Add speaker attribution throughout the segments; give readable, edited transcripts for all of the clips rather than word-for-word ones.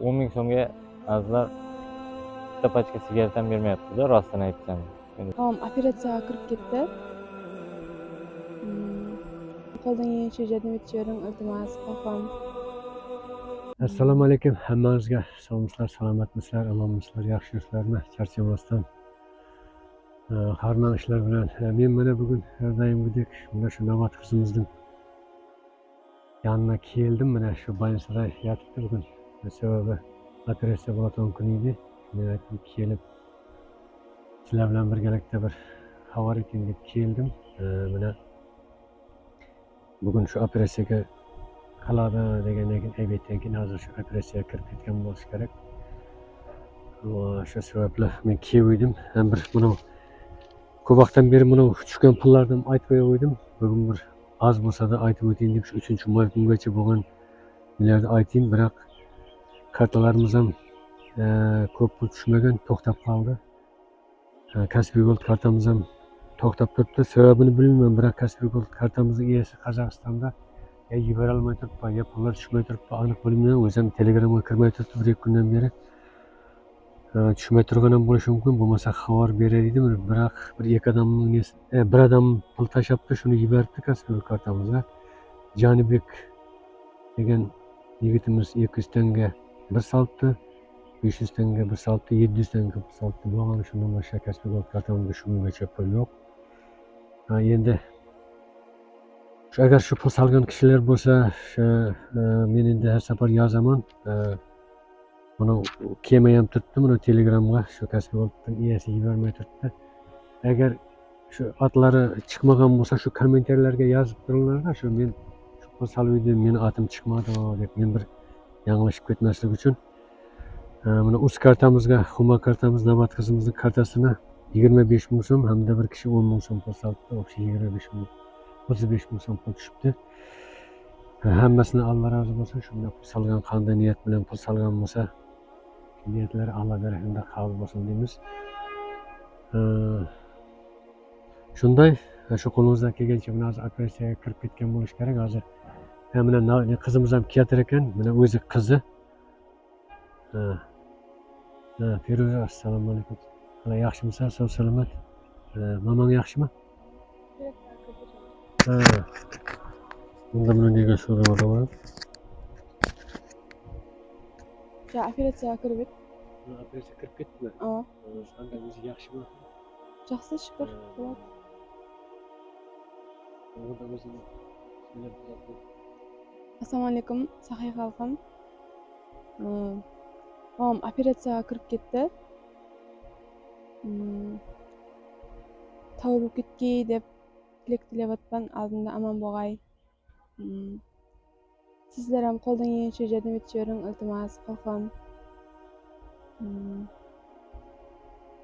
Speaker 1: 10 ming so'mga, azizlar, bitta pachka sigaret ham bermayapti-da, rostini aytsam.
Speaker 2: Tamam, operatsiyaga kirib ketdi. Qo'ldan kelgancha yordam etib, iltimos, xoham.
Speaker 3: Assalomu alaykum hammangizga. Sog'misizlar, salomatmisizlar, omonmisizlar, yaxshimisizlarmi? Charchamasdan harman ishlar bilan. Men mana bugun har doimgidek mana shu Navbat qizimizning yoniga keldim. Mana shu больница da yotibdi bugun, sababi operatsiya bo'ladigan kun edi. Men aytdim, kelib sizlar bilan birgalikda bir xabar eting deb keldim. Mana bugun shu operatsiyaga qiladi degandan keyin, aytgandan keyin, hozir shu operatsiyaga kirib ketgan bo'lishi kerak. Va shu sababli men keldim. Ham bir buni ko'p vaqtdan beri buni tushgan pullarni aytmay qo'ydim. Bugun bir oz bo'lsa-da aytib o'tayin deb, shu 3-may kungacha bo'lgan nelarni aytayim. Biroq kartalarimiz ham ko'p pul tushmagan, to'xtab qoldi. Kaspi Gold kartamiz ham to'xtab turibdi. Sababini bilmayman, biroq Kaspi Gold kartamizning egasi Qozog'istonda, ya yuborolmay turibdi, ya pullar tushmay turibdi, aniq bilmayman. O'zi ham Telegramga kirmay turibdi bir ikki kundan beri. Tushmay turgan ham bo'lishi mumkin, bo'lmasa xabar berar edim. Biroq bir ikki odamning bir odam pul tashlabdi, shuni yuboribdi Kaspi Gold kartamizga. Jonibek degan yigitimiz 200 tanga bir solibdi, 500 tanga bir solibdi, 700 tanga bir solibdi. Bo'lgani shundan boshqa Kaspi Gold kartamizda shu kungacha pul yo'q. Ha, endi shu agar shu pul solgan kishilar bo'lsa, shu men endi har safar yozaman. Buni kelmay ham turibdi buni Telegramga, shu Kaspi Goldning egasi yubormay turibdi. Agar shu otlari chiqmagan bo'lsa, shu kommentariylarga yozib turinglarda, shu men shu pul solib edim, meni otim chiqmadi deb, men bir yanglishib ketmaslik uchun. Mana uz kartamizga, Humo kartamiz, Navbat qizimizning kartasini 25 ming so'm hamda bir kishi 10 ming so'm pul solibdi. Общий 25 ming, 35 ming so'm pul tushibdi. Hammasini Alloh rozi bo'lsin. Shu bilan pul solgan, qanday niyat bilan pul solgan bo'lsa, shu niyatlari Alloh berishida qabul bo'lsin deymiz. Shunday shu qo'limizdan kelgancha. Mana hozir operatsiyaga kirib ketgan bo'lishi kerak hozir. Ha, mana qizimiz ham kelatar ekan. Mana o'zi qizi. Ha. Ha, Feruza, assalomu alaykum. Qalay, yaxshimisan, sog' salomat? Mamang yaxshimi? Ha. Unda buni nega so'rab?
Speaker 2: Ja, operatsiyaga kirib edi.
Speaker 3: Operatsiya kirib ketdimi?
Speaker 2: Aa,
Speaker 3: Qanday, o'zi yaxshimi?
Speaker 2: Жақсы, шүкір. Болады.
Speaker 3: Unda o'zini so'ylab beradi.
Speaker 2: Assalomu alaykum, sahiy xalqim. Mamam operatsiyaga kirib ketdi. Тәуір болып кеткей деп тілек тілеп жатпан, алдында аман болғай. Sizlar ham qo'ldan kelgancha yordam etib bering, iltimos, xalqim.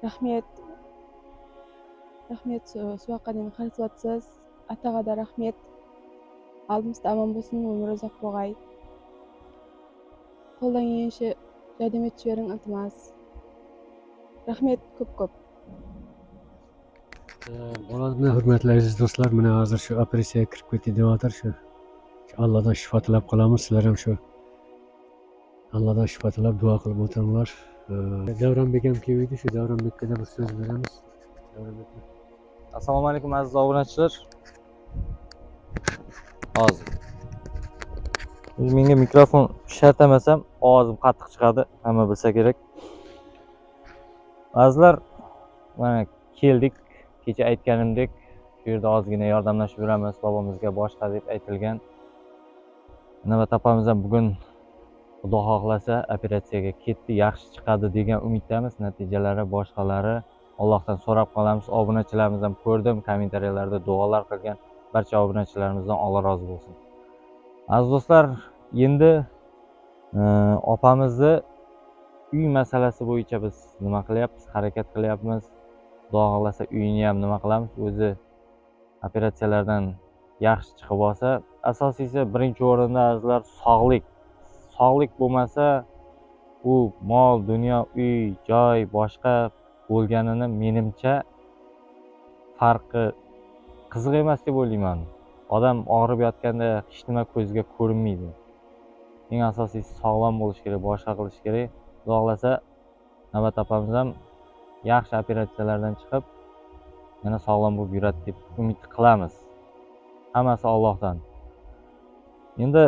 Speaker 2: Rahmat, rahmat, shu vaqtga дейін қарасып, атаға да рахмет. Алдымызда аман болсын, өмірі ұзақ болғай. Қолдан келгенше жәрдем етіп жіберің, iltimos. Rahmat ko'p ko'p.
Speaker 3: Bo'ladi, hurmatli aziz do'stlar, mana hozir shu operatsiyaga kirib ketdi deyotir. Shu Allohdan shifo tilab qolamiz. Sizlar ham shu Allohdan shifo tilab duo qilib o'tiringlar. Davronbek ham keldi, shu Davronbekka bir so'z beramiz. Davronbek.
Speaker 1: Assalomu alaykum, aziz obunachilar. Hozir menga mikrofon shart emas ham, ovozim qattiq chiqadi, hamma bilsa kerak. Azizlar, mana keldik. Kecha aytganimdek, shu yerda ozgina yordamlashib yuramiz bobomizga boshqa deb aytilgan. Navbat opamiz ham bugun, Xudo xohlasa, operatsiyaga ketdi, yaxshi chiqadi degan umiddamiz. Natijalari, boshqalari Allohdan so'rab qolamiz. Obunachilarimiz ham ko'rdim, kommentariyalarda duolar qilgan. Barcha obunachilarimizdan Alloh rozi bo'lsin. Aziz do'stlar, endi opamizni uy masalasi bo'yicha biz nima qilyapmiz, harakat qilyapmiz. Xudo xohlasa, uyini ham nima qilamiz, o'zi operatsiyalardan yaxshi chiqib olsa, asosiysi, birinchi o'rinda, azizlar, sog'lik. Sog'lik bo'lmasa, u mol, dunyo, uy, joy, boshqa bo'lganini menimcha farqi qiziq emas deb o'ylayman. Odam og'rib yotganda hech nima ko'zga ko'rinmaydi. Eng asosiysi sog'lom bo'lish kerak, boshqa qilish kerak. Xudo xohlasa Navbat opamiz ham yaxshi operatsiyalardan chiqib, yana sog'lom bo'lib yuradi deb umid qilamiz. Hammasi Allohdan. Endi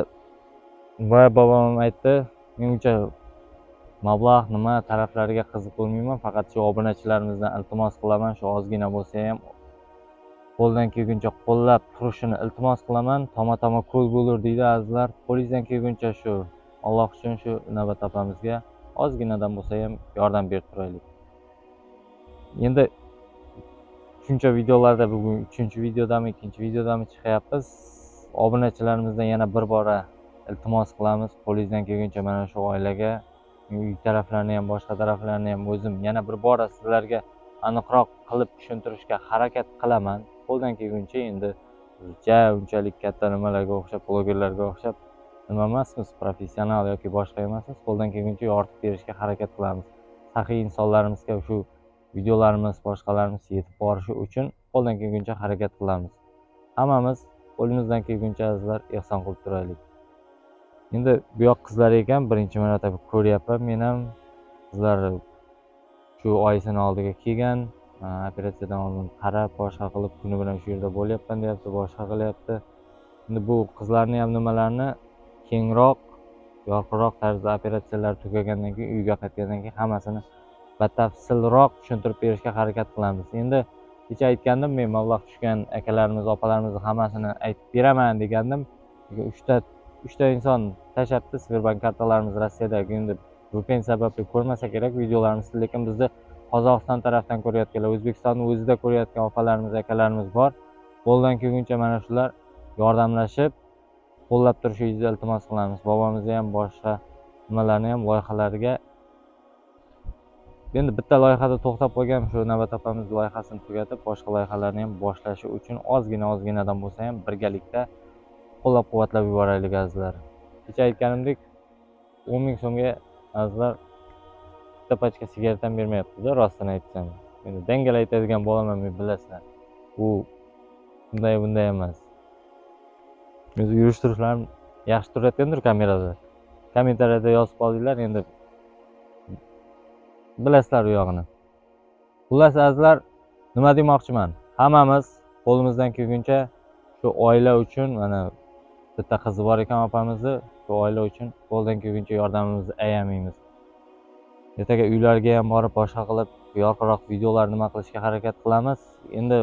Speaker 1: boya bobom ham aytdi, men uncha mablag' nima taraflariga qiziq bo'lmayman, faqat shu obunachilarimizdan iltimos qilaman, shu ozgina bo'lsa ham qo'ldan kelguncha qo'llab turishini iltimos qilaman. Toma-toma ko'l bo'lur deydi azizlar. Qo'lingizdan kelguncha shu Alloh uchun shu Navbat opamizga ozginadan bo'lsa ham yordam berib turaylik. Endi shuncha videolarda bugun 3-videodami, 2-videodami chiqyapmiz. Obunachilarimizdan yana bir bora iltimos qilamiz, qo'lingizdan kelguncha mana shu oilaga, uy taraflarini ham, boshqa taraflarini ham o'zim yana bir bora sizlarga aniqroq qilib tushuntirishga harakat qilaman. Qo'ldan kelguncha endi ja unchalik katta nimalarga o'xshab, blogerlarga o'xshab nima emasmiz, professional yoki boshqa emasmiz. Qo'ldan kelguncha yoritib berishga harakat qilamiz. Saxiy insonlarimizga shu videolarimiz, boshqalarimiz yetib borishi uchun qo'ldan kelguncha harakat qilamiz. Hammamiz qo'limizdan kelguncha azizlar ehson qilib turaylik. Endi bu yoq qizlar ekan, birinchi marotaba ko'ryapman men ham. Qizlar shu oyisini oldiga kelgan, operatsiyadan oldin qarab, boshqa qilib, kuni bilan shu yerda bo'lyapman deyapti, boshqa qilyapti. Endi bu qizlarni ham nimalarni kengroq, yorqinroq tarzda operatsiyalar tugagandan keyin, uyga qaytgandan keyin hammasini batafsilroq tushuntirib berishga harakat qilamiz. Endi kecha aytgandim, men mablag' tushgan akalarimiz, opalarimizni hammasini aytib beraman degandim. Lekin uchta inson tashlabdi Sberbank kartalarimiz Rossiyadagi, endi VPN sababli ko'rmasa kerak videolarimizni, lekin bizni Qozog'iston tarafdan ko'rayotganlar, O'zbekistonni o'zida ko'rayotgan opalarimiz, akalarimiz bor. Qo'ldan kelguncha mana shular yordamlashib, qo'llab turishingizni iltimos qilamiz. Bobomizni ham, boshqa nimalarni ham loyihalariga endi bitta loyihada to'xtab qolgan shu Navbat opamiz loyihasini tugatib, boshqa loyihalarni ham boshlashi uchun ozgina ozginadan bo'lsa ham birgalikda qo'llab-quvvatlab yuboraylik azizlar. Kecha aytganimdek, 10 ming so'mga azizlar bitta pachka sigaret ham bermayapti-da, rostini aytsam. Endi dangal aytadigan bolaman men, bilasizlar. U unday bunday emas. O'zi yurish turishlarim yaxshi turayotgandir kamerada. Kommentariyada yozib qoldinglar, endi bilasizlar u yog'ini. Xullas azizlar, nima demoqchiman? Hammamiz qo'limizdan kelguncha shu oila uchun, mana bitta qizi bor ekan opamizni, shu oila uchun qo'ldan kelguncha yordamimizni ayamaymiz. Ertaga uylarga ham borib boshqa qilib yorqinroq videolar nima qilishga harakat qilamiz. Endi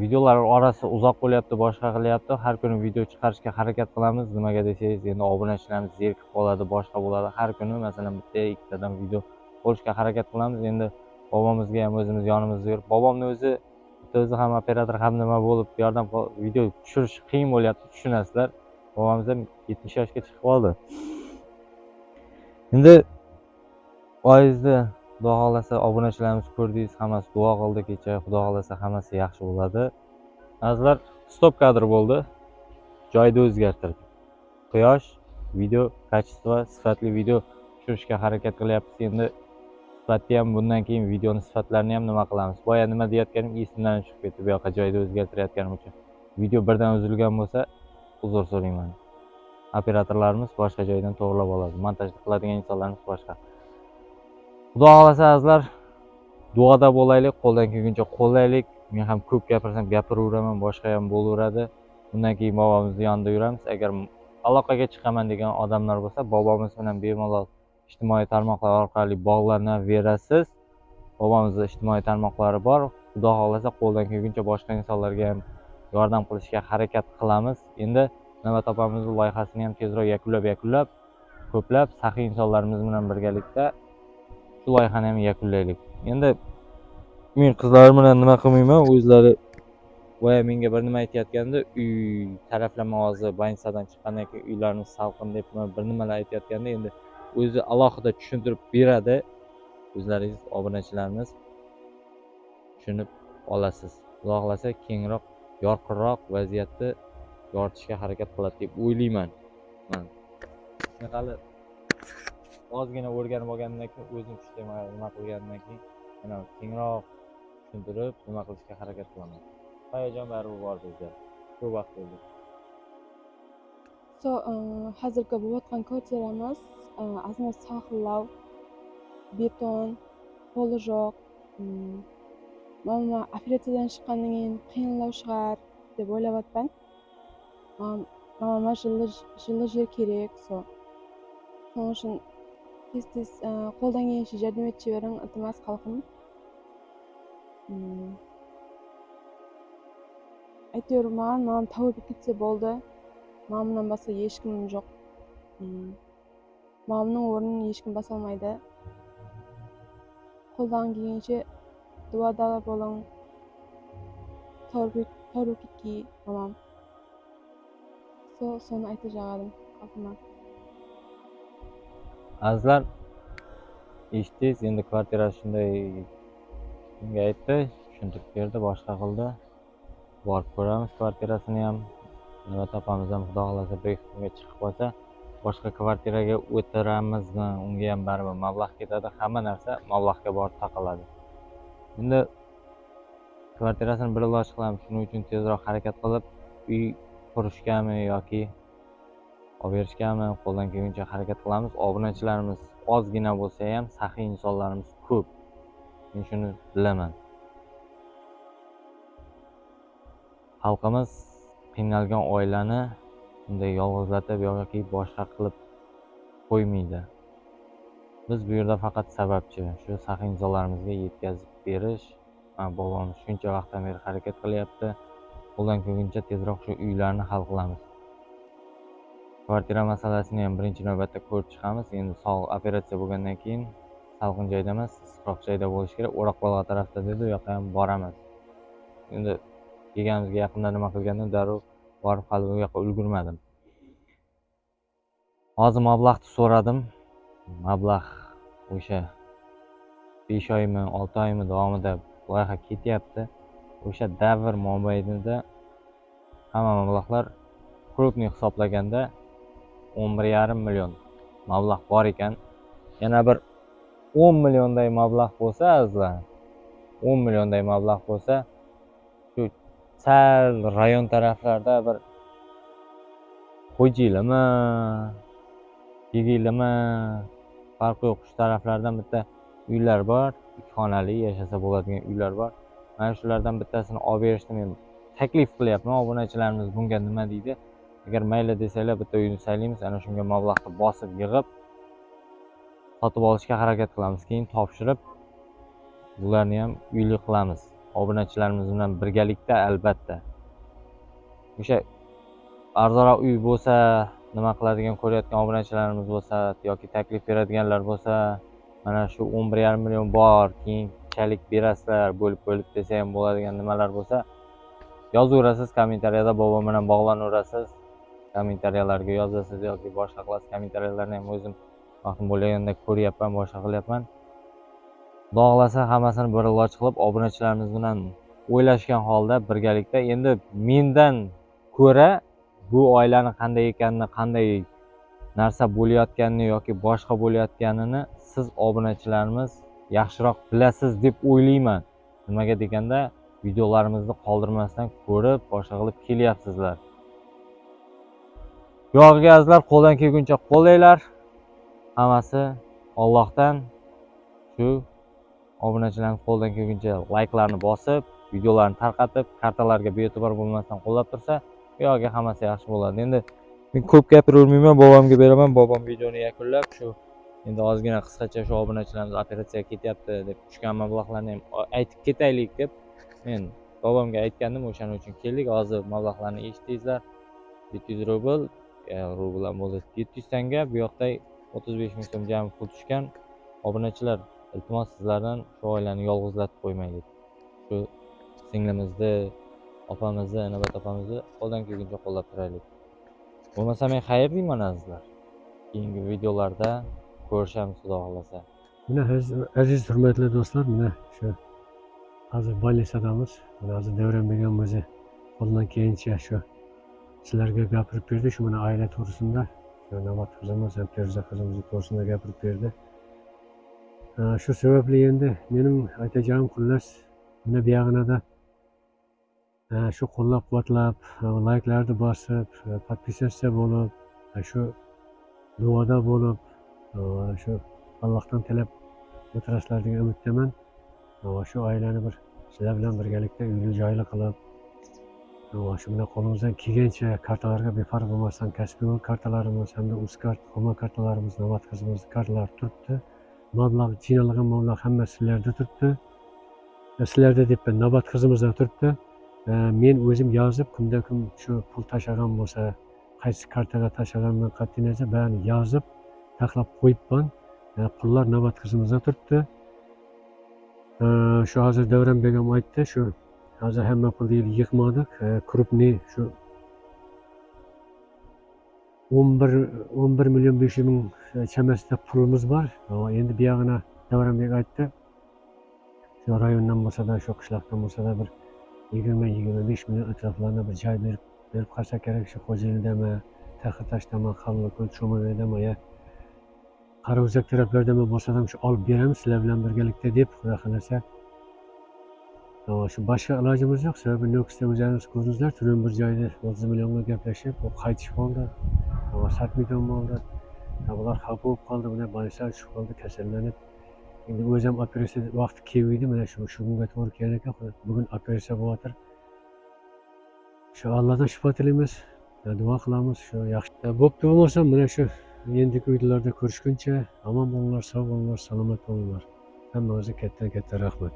Speaker 1: videolar orasi uzoq bo'lyapti, boshqa qilyapti. Har kuni video chiqarishga harakat qilamiz. Nimaga desangiz, endi obunachilarimiz zerikib qoladi, boshqa bo'ladi. Har kuni masalan bitta ikkitadan video qo'yishga harakat qilamiz. Endi bobomizga ham o'zimiz yonimizda yurib, bobomni o'zi bitta o'zi ham operator ham nima bo'lib yordam video tushirish qiyin bo'lyapti, tushunasizlar. Bobomiz ham 70 yoshga chiqib qoldi. Endi oyingizni Xudo xohlasa obunachilarimiz ko'rdingiz, hammasi duo qildi kecha. Xudo xohlasa hammasi yaxshi bo'ladi. Azizlar, stop kadr bo'ldi. Joyni o'zgartirdik. Quyosh, video, качество, sifatli video tushirishga harakat qilyapmiz. Endi sifatni ham bundan keyin videoni sifatlarini ham nima qilamiz. Boya nima deyotganim esimdan chiqib ketdi bu yoqqa joyni o'zgartirayotganim uchun. Video birdan uzilgan bo'lsa, uzr so'rayman. Operatorlarimiz boshqa joydan to'g'rilab oladi. Montajni qiladigan insonlarimiz boshqa. Xudo xohlasa azizlar, duoda bo'laylik, qo'ldan kelguncha qo'llaylik. Men ham ko'p gapirsam gapiraveraman, boshqa ham bo'laveradi. Bundan keyin bobomizni yonida yuramiz. Agar aloqaga chiqaman degan odamlar bo'lsa, bobomiz bilan bemalol ijtimoiy tarmoqlar orqali bog'lanaverasiz. Bobomizni ijtimoiy tarmoqlari bor. Xudo xohlasa qo'ldan kelguncha boshqa insonlarga ham yordam qilishga harakat qilamiz. Endi Navbat opamizni loyihasini ham tezroq yakunlab, ko'plab saxiy insonlarimiz bilan birgalikda shu loyihani ham yakunlaylik. Endi men qizlarim bilan nima qilmayman, o'zlari boya menga bir nima aytayotgandi, uy taraflama hozir больница dan chiqqandan keyin uylarimiz salqin deb bir nimalar aytayotgandi. Endi o'zi alohida tushuntirib beradi. O'zlaringiz obunachilarimiz tushunib olasiz. Xudo xohlasa kengroq, yorqinroq vaziyatni yoritishga harakat qiladi deb o'ylayman. Man hali ozgina o'rganib olganimdan keyin, o'zim shu temaga nima qilganimdan keyin yana kengroq tushuntirib nima qilishga harakat qilaman. Hayajon baribir bor bizda. Ko'p vaqt bo'ldi.
Speaker 2: Со hozirgi bo'layotgan kvartiramiz ozmaz salqinlov, beton, poli yo'q. Mama operatsiyadan chiqqandan keyin qiyinlov шығар deb o'ylayapman. Мамама жылы жылы жер керек со. Соның үшін тез тез қолдан келгенше жәрдем етіп жіберің, iltimos, халқым. Әйтеуір маған мамам тәуір болып кетсе болды. Мамамнан басқа ешкімім жоқ. Мамамның орнын ешкім баса алмайды. Қолдан келгенше дуада болың. Тәуір болып кеткей мамам. Соны айта жағадым халқыма.
Speaker 1: Azizlar, eshitdingiz, endi kvartira shunday menga aytdi, tushuntirib berdi, boshqa qildi. Borib ko'ramiz kvartirasini ham. Nima topamiz ham, xudo xohlasa bir ikki kunga chiqib qolsa, boshqa kvartiraga o'tiramizmi, unga ham baribir mablag' ketadi, hamma narsa mablag'ga borib taqaladi. Endi kvartirasini bir iloj qilamiz, shuning uchun tezroq harakat qilib uy qurishgami yoki olib berishgami, qo'ldan kelguncha harakat qilamiz. Obunachilarimiz ozgina bo'lsa ham saxiy insonlarimiz ko'p. Men shuni bilaman. Xalqimiz qiynalgan oilani bunday yolg'izlatib yoki boshqa qilib qo'ymaydi. Biz bu yerda faqat sababchi, shu saxiy insonlarimizga yetkazib berish. Bobom shuncha vaqtdan beri harakat qilyapti. Qo'ldan kelguncha tezroq shu uylarni hal qilamiz. Kvartira masalasini ham birinchi navbatda ko'rib chiqamiz. Endi sog' operatsiya bo'lgandan keyin salqin joyda emas, issiqroq joyda bo'lishi kerak. O'roqbalg'a tarafda dedi, u yoqqa ham boramiz. Endi kelganimizga yaqinda nima qilgandim, darrov borib hali u yoqqa ulgurmadim. Hozir mablag'ni so'radim. Mablag' o'sha 5 oymi, 6 oymi davomida loyiha ketyapti. O'sha davr mobaynida hamma mablag'lar крупный hisoblaganda 11,5 million mablag' bor ekan. Yana bir 10 millionday mablag' bo'lsa, azizlar, 10 millionday mablag' bo'lsa, shu sal rayon taraflarda bir Xo'jaylimi, Kegaylimi, farqi yo'q, shu taraflardan bitta uylar bor, 2 xonali yashasa bo'ladigan uylar bor. Mana shulardan bittasini olib berishni men taklif qilyapman. Obunachilarimiz bunga nima deydi? Agar mayli desanglar, bitta uyni saylaymiz, ana shunga mablag'ni bosib yig'ib sotib olishga harakat qilamiz. Keyin topshirib bularni ham uyli qilamiz. Obunachilarimiz bilan birgalikda albatta. O'sha arzonroq uy bo'lsa, nima qiladigan ko'rayotgan obunachilarimiz bo'lsa yoki taklif beradiganlar bo'lsa, mana shu 11,5 million bor, keyinchalik berasizlar, bo'lib-bo'lib desa ham bo'ladigan nimalar bo'lsa, yozaverasiz kommentariyada, bobom bilan bog'lanaverasiz. Kommentariyalarga yozasiz yoki boshqa qilasiz. Kommentariyalarni ham o'zim vaqtim bo'lganda ko'ryapman, boshqa qilyapman. Xudo xohlasa hammasini bir iloj qilib obunachilarimiz bilan o'ylashgan holda birgalikda endi mendan ko'ra bu oilani qanday ekanini, qanday narsa bo'layotganini yoki boshqa bo'layotganini siz obunachilarimiz yaxshiroq bilasiz deb o'ylayman. Nimaga deganda videolarimizni qoldirmasdan ko'rib, boshqa qilib kelyapsizlar. Yog'iga azizlar, qo'ldan kelguncha qo'llanglar. Hammasi Allohdan. Shu obunachilarimiz qo'ldan kelguncha layklarni bosib, videolarni tarqatib, kartalarga bee'tibor bo'lmasdan qo'llab tursa, bu yog'iga hammasi yaxshi bo'ladi. Endi men ko'p gapiravermayman, bobomga beraman. Bobom videoni yakunlab, shu endi ozgina qisqacha shu obunachilarimiz operatsiyaga ketyapti deb tushgan mablag'larni ham aytib ketaylik deb men bobomga aytgandim, o'shaning uchun keldik. Hozir mablag'larni eshitdingizlar. 700 rubl, rubl ham bo'ldi. 700 tanga, bu yoqda 35 ming so'm jami pul tushgan. Obunachilar, iltimos sizlardan shu oilani yolg'izlatib qo'ymaylik. Shu singlimizni, opamizni, Inobat opamizni qo'ldan kelguncha qo'llab turaylik. Bo'lmasa men xayr deyman azizlar. Keyingi videolarda ko'rishamiz xudo xohlasa.
Speaker 3: Mana aziz hurmatli do'stlar, mana shu hozir больницадamiz. Mana hozir Davron begam o'zi qo'ldan kelgancha shu sizlarga gapirib berdi. Shu mana oila to'g'risida, shu Navbat qizimiz ham Feruza qizimiz to'g'risida gapirib berdi. Shu sababli endi mening aytacağım xullas, mana bu yog'inada shu qo'llab quvvatlab, layklarni bosib, podpisatsiya bo'lib, Shu duoda bo'lib, shu Allohdan tilab o'tirasizlar degan umiddaman. Va shu oilani bir sizlar bilan birgalikda uyli joyli qilib, va shu bilan qo'limizdan kelgancha kartalarga befarq bo'lmasdan Kaspi Gold kartalarimiz hamda Uzcard, Humo kartalarimiz, Navbat qizimiz kartalari turibdi. Mablag', jiynalgan mablag' hamma sizlarda turibdi. Sizlarda debman, Navbat qizimizda turibdi. Men o'zim yozib, kimda kim shu pul tashlagan bo'lsa, qaysi kartaga tashlaganman qat'iy nazar barini yozib, taxlab qo'yibman. Pullar Navbat qizimizda turibdi. Shu hozir Davron begam aytdi, shu hozir hamma pulni yig'madik. Крупный shu 11 million 500 ming chamasida pulimiz bor. Endi buyog'ini Davron bek aytdi. Shu rayondan bo'lsa-da, shu qishloqdan bo'lsa-da bir 20-25 million atroflarida bir joy berib qolsa kerak. Shu Xo'jelidami, Taxitashdami, Qanliko'l, Cho'malaydami yo Qarao'zak taraflardami bo'lsa ham shu olib beramiz sizlar bilan birgalikda deb, Xudo xohlasa. Shu boshqa ilojimiz yo'q. Sababi Nukusda o'zlaringiz ko'rdingizlar, tunun bir joyda 30 millionga gaplashib, u qaytish bo'ldi. Sotmaydigan bo'ldi. Bular xafa bo'lib qoldi, bular больница ga tushib qoldi, kasallanib. Endi o'zi ham operatsiya vaqti keldi, mana shu kunga to'g'ri kelgan ekan. Bugun operatsiya bo'lyapti. Shu Allohdan shifo tilaymiz, duo qilamiz, shu yaxshi. Bo'pti bo'lmasa, mana shu endigi videolarda ko'rishguncha omon bo'linglar, sog' bo'linglar, salomat bo'linglar. Hammangizga katta katta rahmat.